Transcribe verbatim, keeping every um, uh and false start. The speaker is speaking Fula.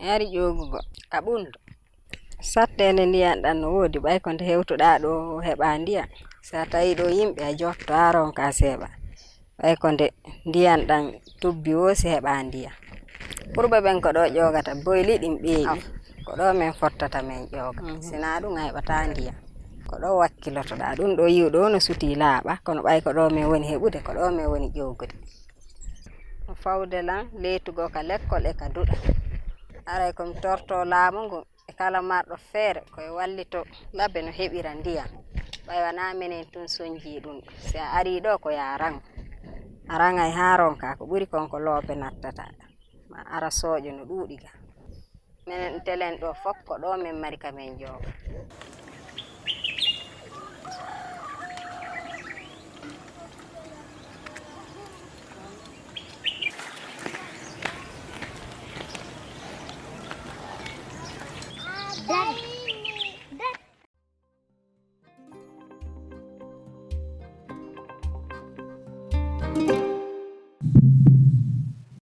Ari ƴoogugo ka ɓundo. Sattende ndiyan ɗan no woodi, ɓay ko nde hewtuɗaa ɗo heɓaa ndiyan. Si a tawi ɗo yimɓe a jotto a ronka seeɓa. Ɓay ko nde ndiyan ɗan tubbi woo si heɓaa ndiyan. Purɓe ɓen ko ɗo ƴoogata boyli ɗin ɓeeɓi. Ko ɗo men fottata men ƴooga. Sinaa ɗun a heɓataa ndiyan. Ko ɗo wakkilotoɗaa. Ɗun ɗo yi'uɗo no sutii laaɓa, kono ɓay ko ɗo men woni heɓude, ko ɗo men woni ƴoogude. No fawde lan leytugol ka lekkol e ka duɗal. Aray ko mi tortoo laamu ngun e kala marɗo feere ko e wallito labe no heɓira ndiyan. Ɓay wanaa menen tun sonjii ɗun. Si a arii ɗo ko yo a raŋ. A raŋay haa ronkaa ko ɓuri kon ko loope nattata. Ma ara sooƴo no ɗuuɗi ga. Menen telen ɗo fof ko ɗo men mari ka men ƴooga.